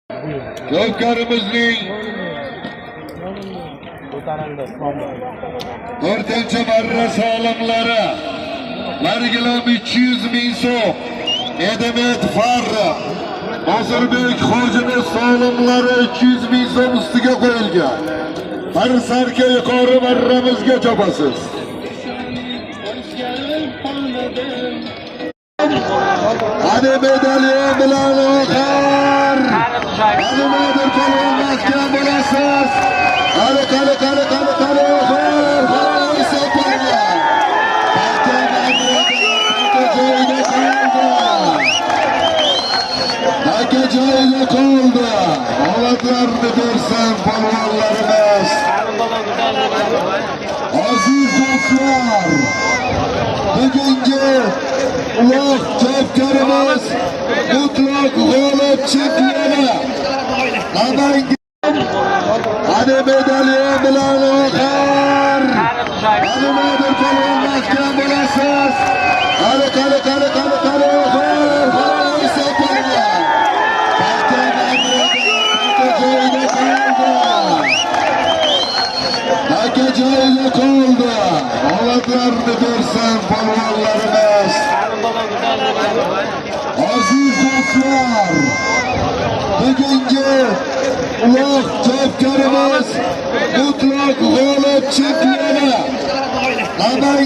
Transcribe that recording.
Ko'pkarimizning to'rtinchi marra solimlari Margilam 300 ming so'm. Edemet Farra Bozirbek Hojining solimlari 200 ming so'm ustiga qo'yilgan. Bir sarka yuqori marramizga chopasiz. Qani medalyon bilan oxir. Qani Nodir polvon mahkam bo'lasiz. Qani, qani, qani, qani, qani oxir. Qani polvon. Taka joyida qoldi. Taka joyida qoldi. Omadlarni bersin polvonlarimiz. Aziz do'stlar, bugungi uloq chopkarimiz mutlaq g'olib chempioni Namangan. Qani medalyon bilan oxir. Qani Nodir polvon mahkam bo'lasiz. Qani, qani, qani, qani, qani oxir. Qani polvon. Taka joyida qoldi. Taka joyida qoldi. Omadlarni bersin polvonlarimiz. Aziz do'stlar, bugungi uloq chopkarimiz mutlaq g'olib chempioni Namangan.